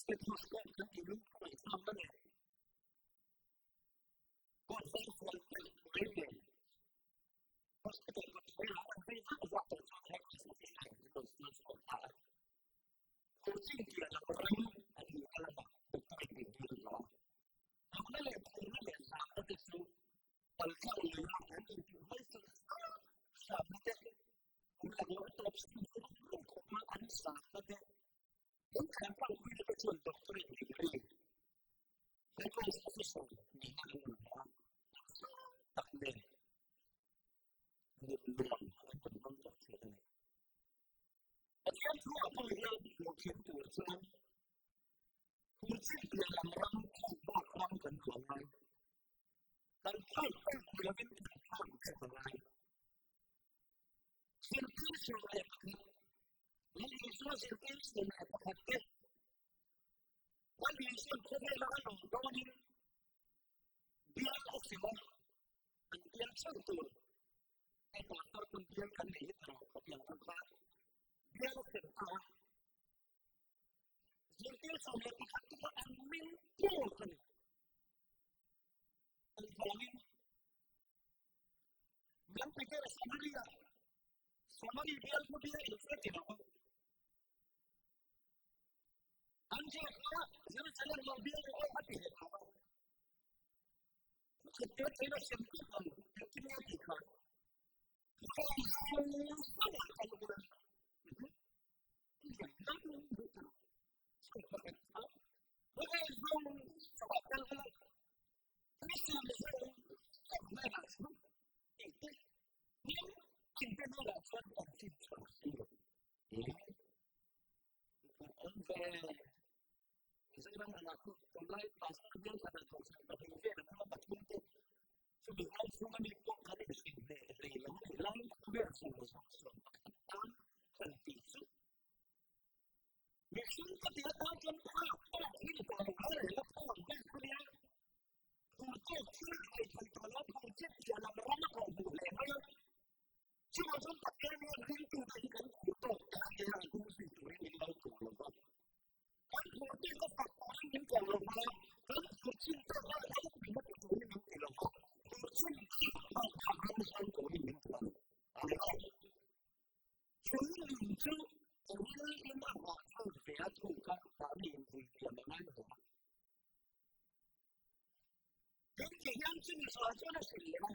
Stethoscope kan tih lung ngaihthlak na nen coat var fual telh mai nen hospital kawtthler ah an vei vak vak tawh chuan heart association an rawn siam chhuak ta a. Coaching piah lam ram a tihna lamah doctor in tih hmel lo a. Hlauhna leh phurna leh hlauhna te chu paltlang leia an intih hmaisa hramna te, kum laklawh tawp sin rum rum khawpa an sahna te, kan tlanpangpuina te chuan doctor in degree, high class officer nihna an rawn hmu a, tak nen nun nuam an rawn hmang tawh thin a ni. Pathian thu ah pawh hian hlawhtling tur chuan hurchil piah lam ram phak bak ram kan duh a ngai. Kan phak bak ni lovin kan phak bak a ngai. Zirtir 11, Lal Isua zirtir 11 te Lal Isuan khawvela a lawm dawnin bial a chim a, an bial chauh tur Hei pastor kun bial kan nei hi taro khawpiang kan kha bial a sem ta a. Zirtir 11 te kha an min tur a ni. An vangin Lam Peter Samaria Samari bial khu bial in hre ti lo. An je kha Jerusalem lo bial oi a ti he lo. Mizoram angah chu tunlai pastor bial khat ah kohhran pahnih vel an awm a, pathum te chumi ngai chhunga mi pawh kan inhrilh hneh hlei lo a ni. Lai khawvel zawng zawng chuan pakhat tan han tih chu mihring ka ti atan chuan phak tawk hi ni tawh lo mai reng a, phak ber kha nia phur tawk thil thei thei tawh lo, phur chet piah lam ram a kawh hmuh hle mai a. Chuvang chuan Pathian hian ringtute hi kan phur tawk tak nia an kum zui turin min lo ko lo va. Kan phur tawka fak turin min ko lo va, kan phur chin tawka ropuina ti turin min ti lo va, phur chin tawka bak ram hlang turin min ti a ni. Amen. Chu nun chu rilin a nghah ve a thuk a, mahni invui liam a ngai lo va. Tin, ti hian chumi sual chuan a hrilh leh a.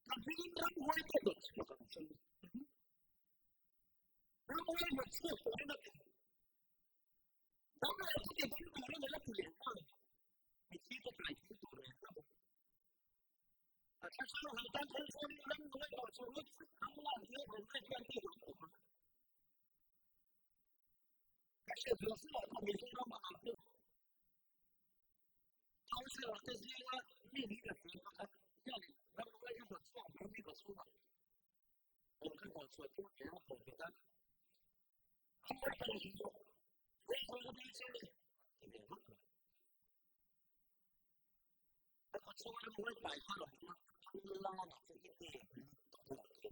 Ka hmingin ramhuai te dawt chhuak ang che u. Ramhuai dawt chhuak turin a ti. Dam leh chu ti dam turin a la ti leh nghal. Mitthi te kai thil tur reng a bawk. A thlasang han tan khan chuan ramhuai dawt chhuak hi an lak hi rawn rik hian ti duh khawp a. Ka hriat ve fo ah kha Mizoram ah pawh Councillor te zinga mi ni ka hria pakhat hian ramhuai a hnawt chhuak ber mi ka chhung a. Awm ka hnawt chhuah tir ve a hnawt bet a. Ramhuai ka ni zawk. Ramhuai ka ni chu ti ve vak lo. A khaw chhunga ramhuai pai kha lo awm a, an la na chu i nep lutuk a ti.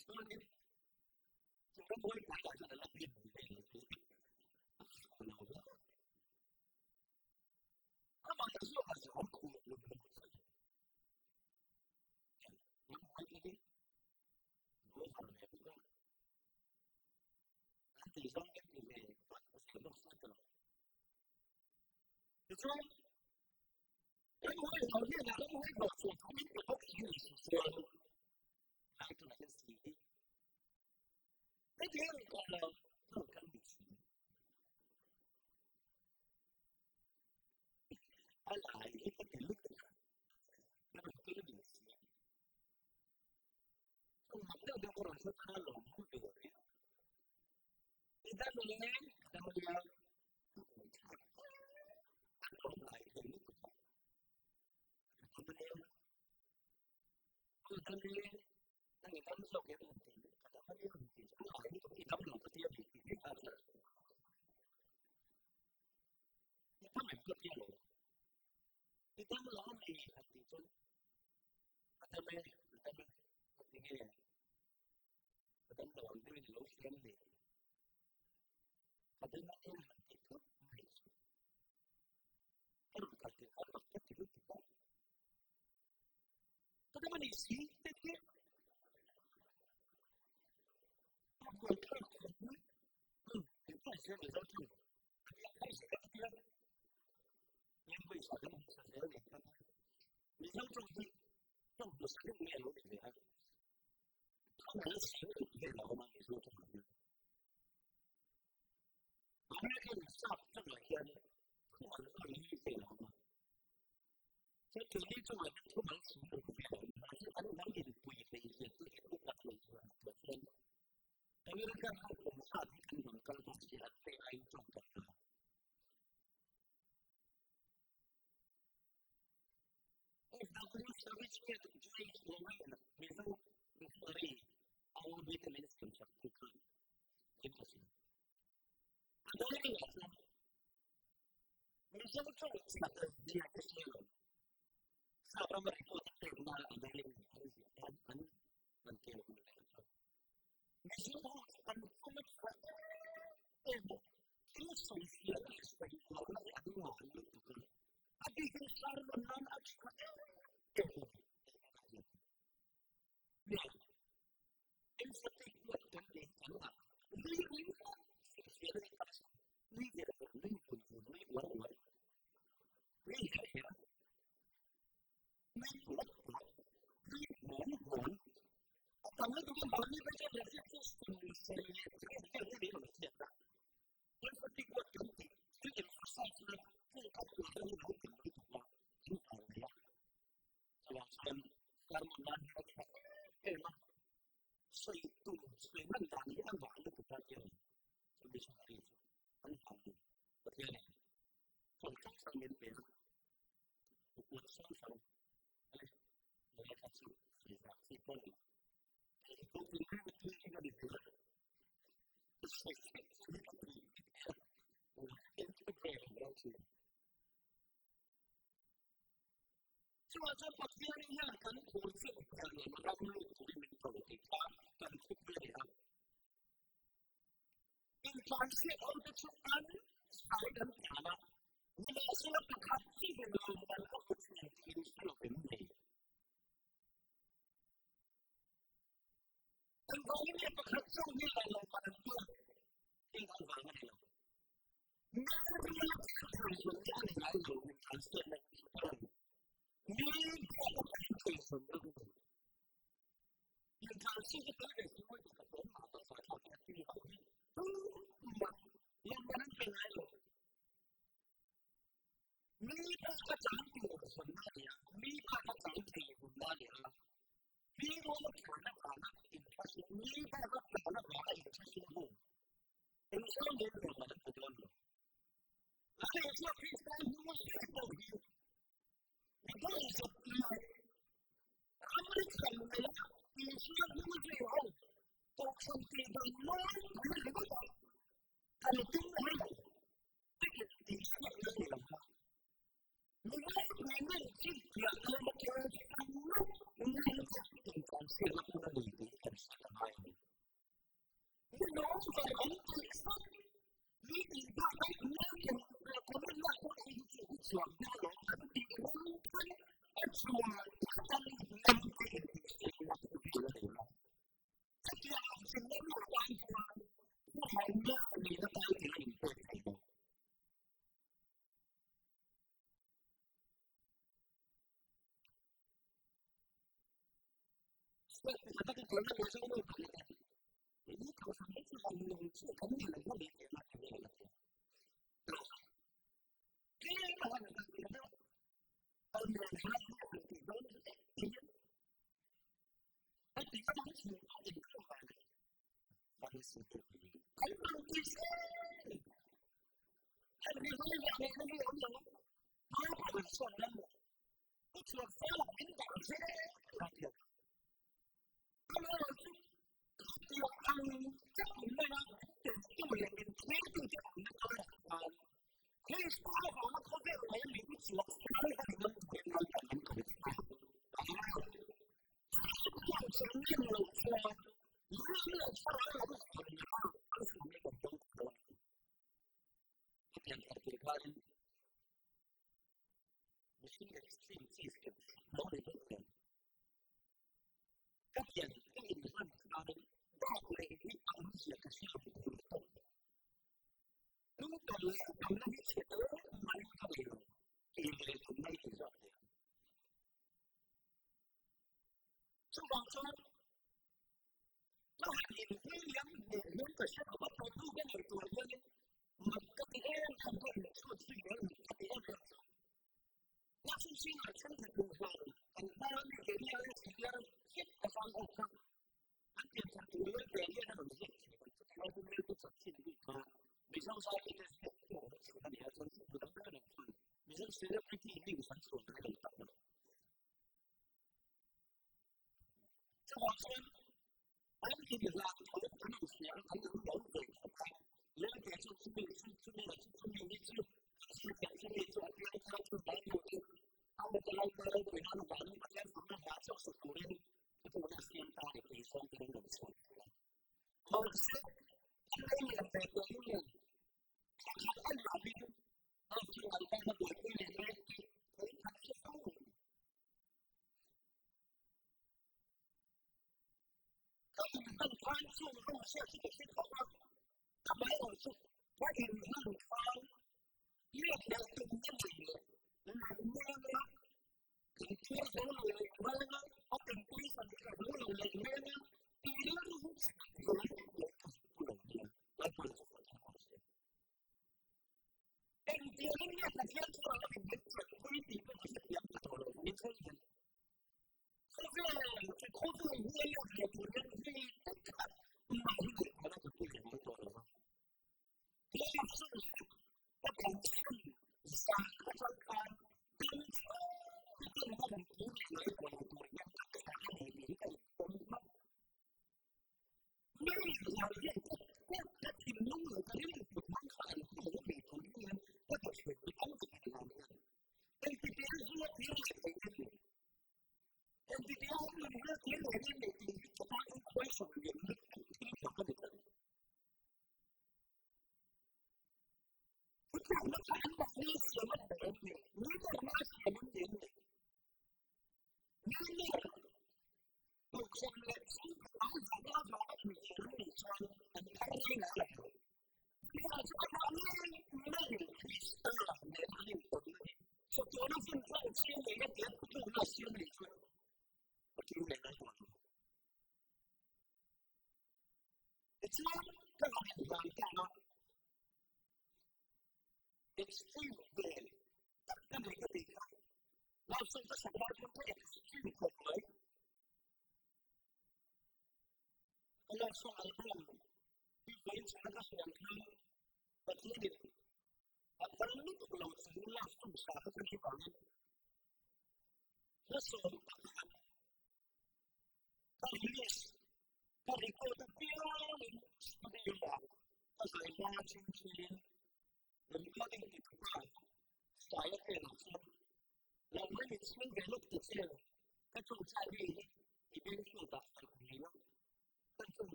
Chuanin chu ramhuai pai lah chuan a la hlim vel a ni. A tha lo hle. Amah ta zawk a zawm khum lum lum a ni. Ramhuai te hi over ve bawk a. An tih zawng hian ti ve vat zel bawk se tawh. Tichuan, ramhuai ho hnenah ramhuai hlawh chhuah thumin pe bawk si ni chuan lai tunah hian si hi heti hian kawh lo thil kan ni si. A lai hi ka ti lutuk a, ka rawn tel ve si. Chung mak deuh deuh ka rawn hre tan a lawm awm ve rih. I dam le, ka dam ania, ka buai thlak a lawm lai thei lutuk a. Ka dam ania, aw dam le, nang i dam zawk em han ti, ka dam ania han ti chu a lai lutuk, i dam lo ka ti a ni tih hi a I dam em ka ti a lo, i dam lo a ni han tih chuan ka dam e, ka dam e, ka ti nge, ka dam lo ang deuhin i lo hria em ni? Kadena em han tih thut mai chu ka rawn kal tir khan mak ka ti lutuk a. Ka dam a ni si te hi a buaithlak khawp mai. Umm, engpawh se Mizo thil a biak phei zel a tia. Language ah kan hmasa zel a ni kha. Mizo tawng hi tawng hmasa deuh nge a lo ni ve a. Thawmhnaw sang deuh vel a awm a Mizo tawngah hian. American sap tawngah hian thumal a li vel a awm a. Chuan keini chungah hian thumal sang deuh vel a awm a. Mahse an hnam inpui hleizia chu in upat loh tur ang tih chuan American ho kum zat hi kan rawn kal bawk si a, an hei aiin tawng kan la. FW Savage hian James Lorraine Mizo missionary IOB te min siamsak tu kha min a sin. A diary ah chuan Mizo tawng that zia te sawi lo. Sap rama report a pekna a diary an ziah an an an tel hun leh chuan Mizo ho chu an chunga tha em em a, thil sawi fiahna leh sawi uarna hi an ngah lutuk a, a bikin sermon nan a tha em em a ni tih ka hriat a. Nia, emphatic word kan tih hi kan ngah nui ringawt sawi fiahna hi ka sawi nui ver ver, nui vun vun, nui uar uar, nui herh herh, nui puat puat, nui huan huan. A tam lutuk a mahni te chuan reflexes sawi leh thil vel hi min rawn hriat a. Emphatic word kan tih thil emphasize na tawngkam uar hi lo tam lutuk a, kan vang mai a. Chuvang chuan sermon nan hian a tha em em a, sawi tur sawi hman dan hi a ngah lutuk a tia chu missionary chu an vang Pathianin tawng hrang hrang min pe a, kut hrang hrang ale nula kha chu sawi zak chi pawh ni lo. Kei hi tunlai a tui hi ka ni ve a, sawi hrep chu hi ka tui ve lo thin. Chuvang chuan Pathian hian kan phur chu Pathian ram lut turin min ko tih kha kan thupui a ni a. Intlansiak ho te chu an zai kan tlan a, nimahsela pakhat chihin lawmman a hmu thin tih in hre lo em ni? Engvangin nge pakhat zawk hi lawmman an tuar? Thil dang vang a ni lo.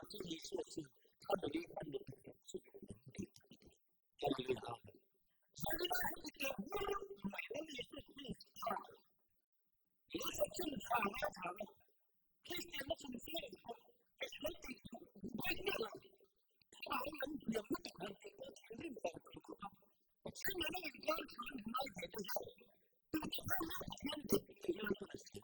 这里说是他们离婚的是有能力的，这里啊，所以呢，这个买了也是正常，也是正常来讲的，这些那种事，这些不会了，他们两个人肯定在这个，我前面那个刚才买的就是，这个前面的这个东西。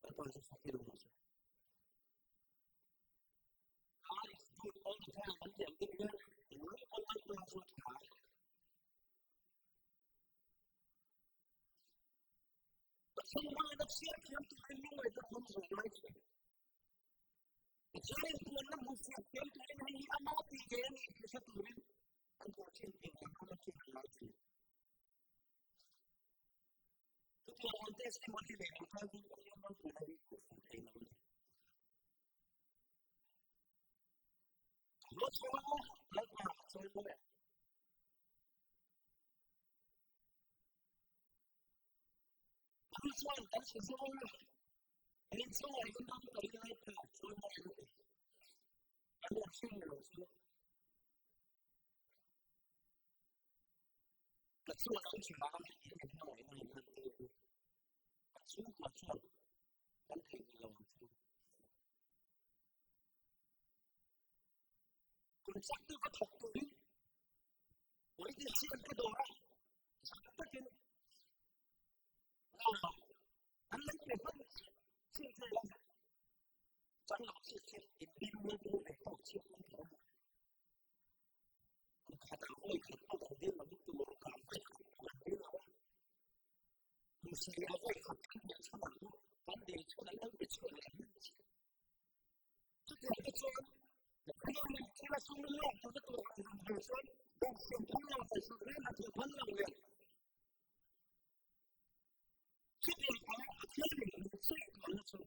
Lalpa chu fakin awm rawh se. God is good all the time an tih ang deuh hian engmah pawn Lalpa chu a tha. Pathian hmangaihna chhiar thiam turin lungngaihna thawm zawng lai thin. Pathian inpuanna hmu fiah thiam turin hei hi ama tih ngei a ni tih hre turin an thawh thin tih ngaihna chin an lai thin. Chutiang ang testimony nei lo tan chuan Pathian ropuina hi hmuh fuh thei lo a ni. Lo chhuak a, Lalpa a chawi mawi a. Ani chuan kan hre zawng a, in chungah hian ram ka ring Lalpa a chawi mawi a ti. Kan rawn hre lo chu ka chuan an hre a, in min hmangaihna in lan tir hi ka chhungkua chuan kan theihnghilh lo ang chu. Contractor ka thawk turin politician ka dawr a, zah takin an lo pe hman chin vel a, chan lo chi chi in ding lo tu ve tawk chi an ti awm. Kum khatah vawi khat pawh kan dil lo tur ka vawi khat pawh kan dil lo a. Kum sarih vawi khat kan dil chhan ang chu kan dil chhan an lo pe chhuah leh ang chi. Chutiang te chuan Pathianin thil a sum lak tur te tur han han ve chuan dawhsan phal lo leh hralh a thawh phal lo leh chutiang anga Pathianin min sawi tuahna chu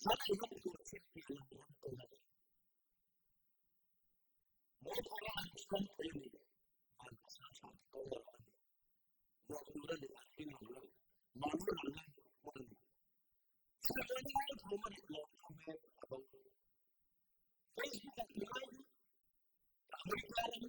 zan ei hman tur thil tih a lo awm tur a ni. Mualphara an chhuang thei a ni, van pasal tha te ko erawh a ni. Mual tur a ni, an ring lo lo, mahni ram lai pawh a ni.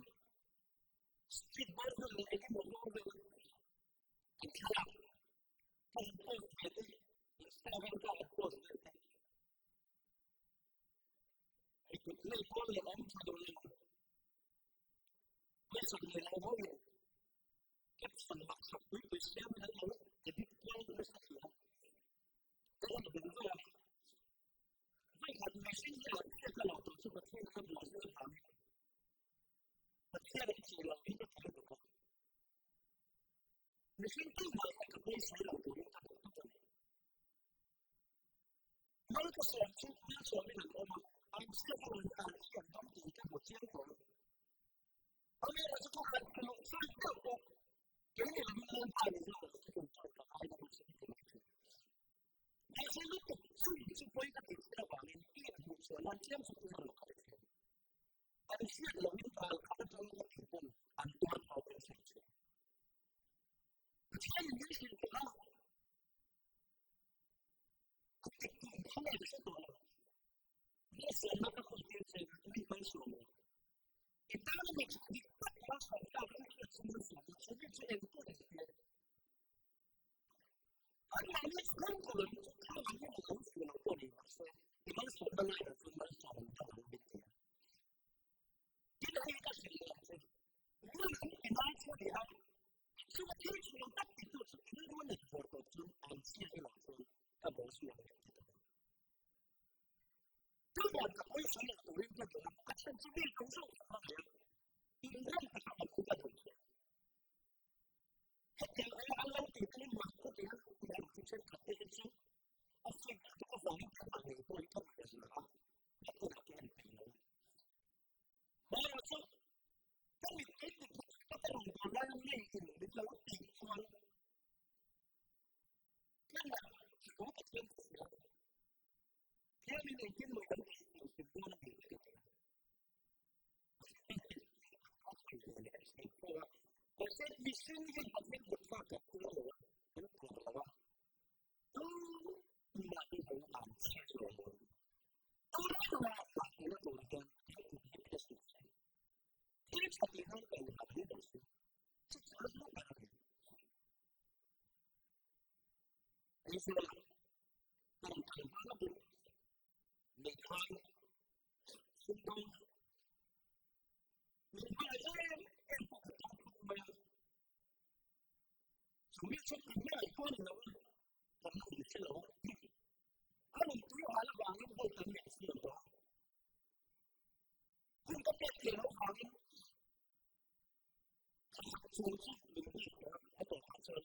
Chu chu min bik a tawpah chuan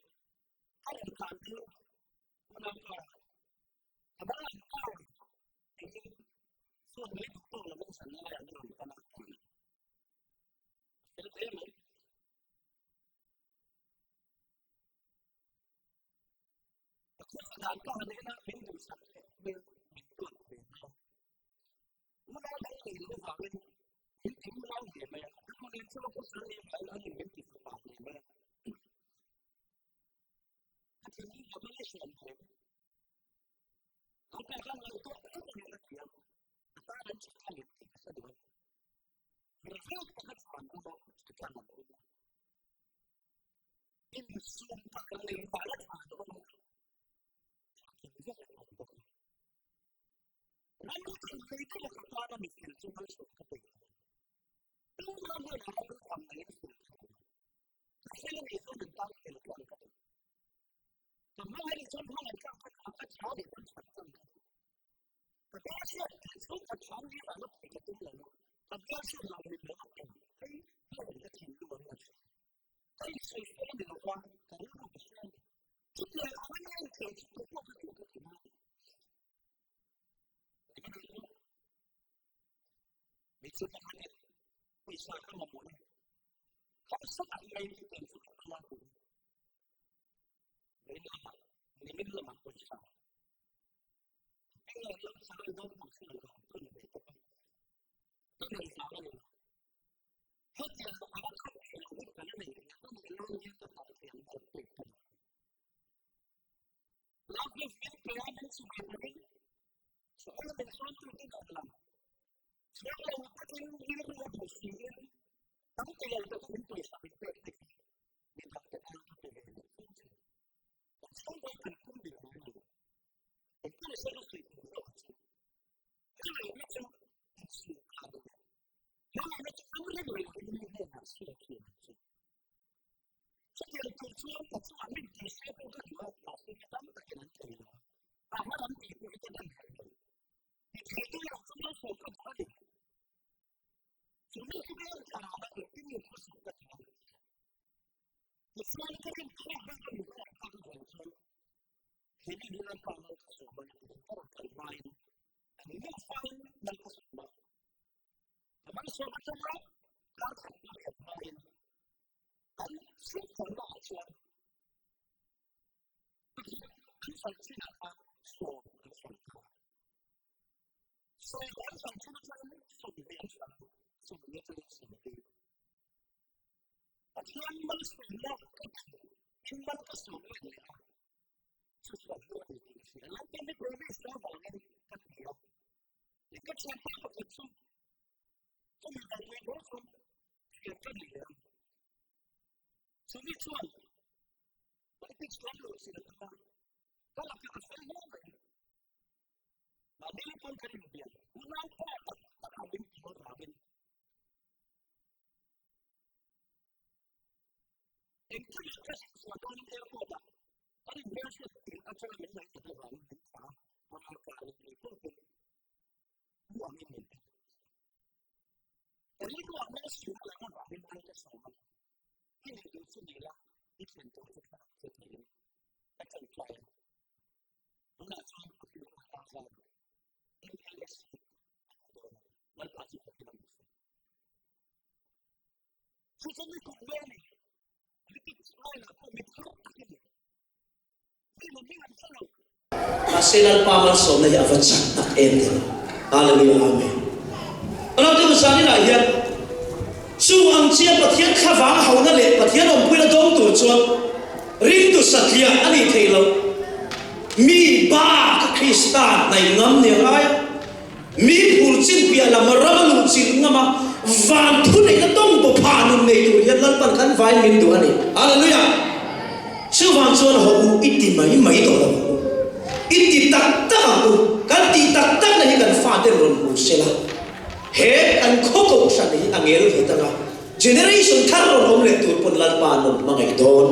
a rawn tlan tir unaupa a bang an kar tiin phone mai duh tawk lovin zan laiah an rawn pan a ti. A fel hle mai. A khua dan ka han en a, min duhsak leh hmel min tuat ve hna. Unau dang nei lo vangin min ti unau hle mai a, ram nen chuan ka sal leh vangin an in min ti fapa hle mai a. Ka thinlung ka hmang a hriam hle. Lo pa khan ngaihtuah tak a nih ka thiam, a tan an tha a ni tih ka hre duh a ni. Rel taka chuan awm a, tha tlang an awm a. Insum tak lei pah a tha an awm a, tha kim vek an awm bawk a. Ram kan nei te laka tana mi fel chu malsawm ka pe lo. Tuna hmunah ram kan nei a fel thei lo. Ka fel a nih chuan an tan fel tlang ka duh. Ka hmangaih nih chuan hmangaih tlang ka duh a, ka tha nih chuan that tlang ka duh. Ka bial hriat theih chu ka tha ni vanga theih ka tum lo a, ka bial hriat lo min lo a awm hei hian ka thinlung an la thin. Ka insawi fel a ni lo va, ka rilru ka hria a ni. Chutiang angin a inthei chu tu pawh ka duh ka ti mai. Hmeichhe pakhatin pawisa ka mamawh a, harsa tak maiin chutiang chu ka kal a tum. Vawiinah nimin lamah pawisa eng lam sawi dawn tih hriat loh ka ni ve tawp a, ka nei vang a ni lo. Hetiang a khat thei lo hi ka la nei reng a, ka nei lai hian ka dah thiam deuh pek ka ni. Chutiang tur chuan ka chungah min ti se pawh ka duh a, mahse mi tam takin an thei lo a, a hma lam tih pawh hi ka dan thei lo. Ti thei tu lah chu malsawm ka duh a ni. Chu mi chu ka en thla a, engtin nge khawsawm ka duh a ni. Tichuan ka rin thlak bik a ni ka rawn tak avang chuan he mi hi Lalpa mal ka sawm a ni tiin ka rawn kal hmain an nufain mal ka sawm a. Ka malsawm atanga kar khat hma leh hmain An hriatchhuahnaah chuan an sawi chinah khan sawn an sawi ta a. Sawi an sawi chin atangin 20 an sawi a, 20 atangin 40. Pathian malsawmna ka duh, in mal ka sawm let leh a, chu chuan lu a ni tih ka hria. Lalpan hi promise avangin ka ti a, tin ka thianpa pakhat chu Chumi kalpui bawk chuan thian ka nei leh a. Chumi chuan politics lam luh chin a tum a, ka lakah a fel hle mai. Mahni pawn kan inbiak unaupa tak tak ang min tih avangin engkimah ka zin chhuah dawnin airport-ah kan inhmelhriat tirh atanga min ngaihtuah avangin min thlah a, amah kalin kei pawh pawh U angin min pe. Ka rilruah malsawmna lang avangin mal ka sawm a, i nei duh chu ni la, i thlen tur chu thla ang che tiin ka ṭawngṭai a. Tunah chuan ka rilru a zau MLS hi a hmu dawn a ni. Lalpa chu ka thil a ni se. Chu chu mi kum dawn a ni. Politics line-ah pawh mi thar tak i ni. Mahse Lalpa malsawmna hi a va chak tak em tih rawh. Hallelujah Amen. Anaute u zaninah hian chu ang chia Pathian thlavang hona leh Pathian awmpuina dawng tur chuan ringtu satliah a nih theih loh. Mi ba ka Krista hnaih ngam ni a ngai a, mi phur chin piah lam ram a luh chilh ngam a, van thuneihna tawng baw phah nun nei tur hian Lalpan kan vain min duh a ni. Hallelujah! Chuvang chuan haw u i ti mai mai tawh lo ang u. I ti tak tak ang u. Kan tih tak takna hi kan faten rawn hmu se la, he kan khaw kohhran hi a ngel ve tak a, generation thar rawn awm leh tur pawn Lalpa an rawn hmangaih dawn.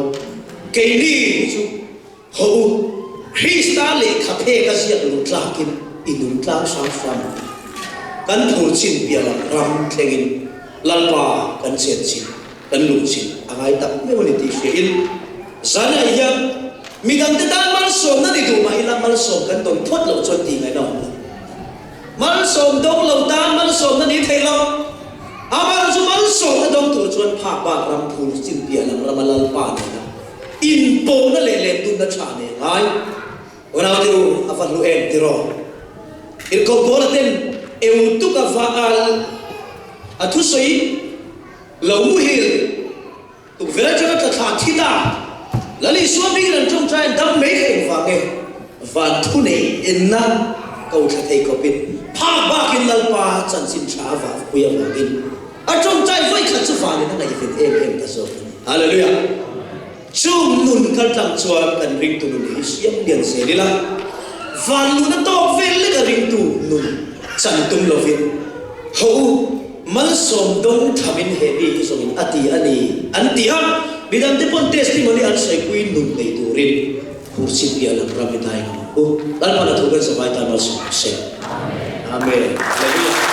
Keini hi chu haw u, Krista lehkha phek a ziak luh tlakin i nung tlang hram hram ang u. Kan phur chin piah lam ram thlengin Lalpa kan chenchilh. Kan luhchilh a ngai tak meuh a ni tih hria in zanah hian midangte tan malsawmna ni duh mah ila malsawm kan dawn phawt loh chuan tih ngaihna awm lo. Malsawm dawng lo tan malsawmna ni thei lo. Amah chu malsawmna dawng tur chuan phak bak ram phur chin piah lam rama Lalpa nena inpawhna leh lendunna tha nei a ngai. Unaute u, a va hlu em tiraw? Irkawpbawla ten eu tuk a va al a thusawi lo muhil tukverh atanga tla thla thi ta. Lal Isua bik in an tawngtai an dam mai kha engvang e? Van thu nei enna ko thla thei khawpin phak bakin Lalpa chanchin tha a vahpui avangin a tawngtai vawi khat chu vanin a ngaihven em em ta zawk a ni. Hallelujah! Chung nun kaltlang chuan kan ringtu nun hi siam lian zel ila, van luna tawk vel lek a ringtu nun chan tum lovin, Ho u, malsawm dawng thamin he mi hi zawngin a ti a ni, an ti a. Midangte pawn testimony an sawipui nun nei turin Phurchhip piah lam ram i dai ngam ang u. Lalpan a thu kan zavai tan malsawm rawh se. Amen. Hallelujah.